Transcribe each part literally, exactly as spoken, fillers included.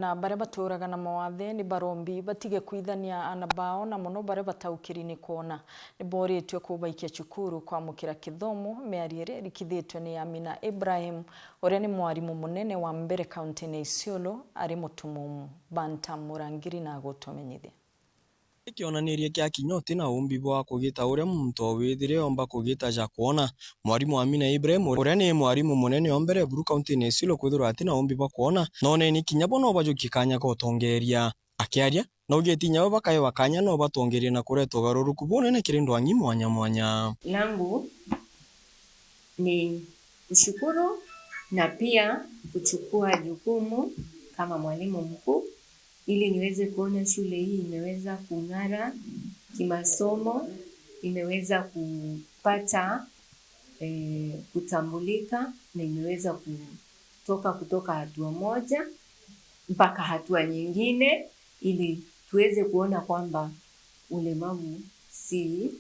Na baria baturaga na mawathe ni barombi batige kwithania aana bao, na mono baria bataukiri ni kwona. Ni boritue kubaikia cukuru kwamukira kithomo. Miario iria irikithitue ni Amina Ibrahim, uria ni mwarimu munene wa mbere kaunti-ini ya Isiolo, ari Mutumumu. Bantam Murangiri na agutumenyithia. Kionaniria kia kinya uti na umbi bwa kugita uria muntu o withire omba kugita ja kwona. Mwarimu Amina Ibrahim, uria ni mwarimu munene o mbere buru kaunti-ini ya Isiolo, kwithirwa ati na umbi bwa kwona, none ni kinya bo no bajukie kanya ga utongeria. Akiaria, naugite inya bo bakaewa kanya no batongerie na kureta ugaruruku bunene kiri ndwang'i mwanya mwanya. Langu ni kushukuru na pia kuchukua jukumu kama mwalimu mkuu ili niweze kuona shule hii imeweza kung'ara kimasomo, imeweza kupata, eh, kutambulika na imeweza kutoka, kutoka hatua moja mpaka hatua nyingine, ili tuweze kuona kwamba ulemavu si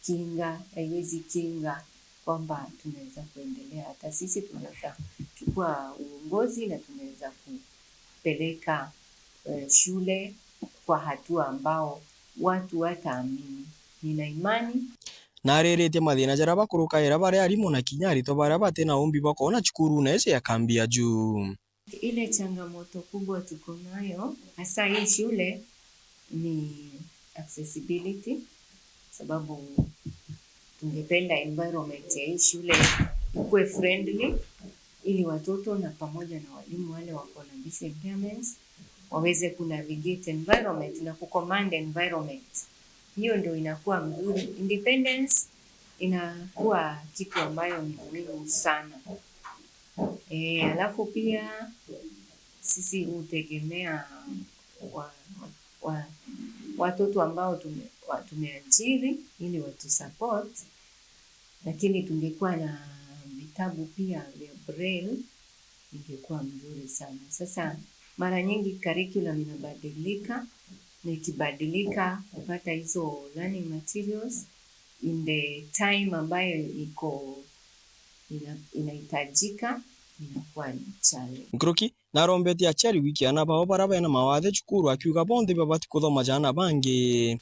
kinga, haiwezi kinga kwamba tunaweza kuendelea. Hata sisi tunaweza chukua uongozi na tunaweza kupeleka, eh, shule kwa hatua ambao watu wataamini. Nina imani. Na ariritie mathina jaria bakurukaira bari arimu na kinya aritwa baria bati na umbi bwa kwona cukurune iji ya kambi ya juu. Ile changamoto kubwa tuko nayo, hasa hii shule, ni accessibility, sababu tungependa environment ya hii shule ikuwe friendly, ili watoto na pamoja na walimu wale wako na visual impairments waweze kunavigate environment na kucommand environment. Hiyo ndio inakuwa mzuri. Independence inakuwa kitu ambayo ni muhimu sana. Eh, alafu pia sisi hutegemea wa-, wa-, watoto ambao tume-, wa-, tumeajiri ili watusupport, lakini tungekuwa na vitabu pia vya braille, ingekuwa mzuri sana. Sasa mara nyingi curriculum inabadilika, na ikibadilika, kupata hizo learning materials in the time ambayo iko ina-, inahitajika, inakuwa ni challenge. Nkuruki, narombetie aciari gwikia aana bao baria bena mawathe cukuru, akiuga bonthe babati kuthoma ja aana bangi.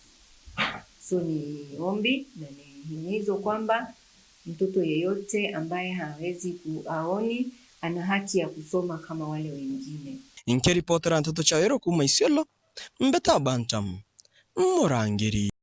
So ni ombi na ni himizo kwamba mtoto yeyote ambaye hawezi ku-, haoni, ana haki ya kusoma kama wale wengine. Nkiripotera nteto cia Weru kuuma Isiolo, mbeta Bantam Murangiri.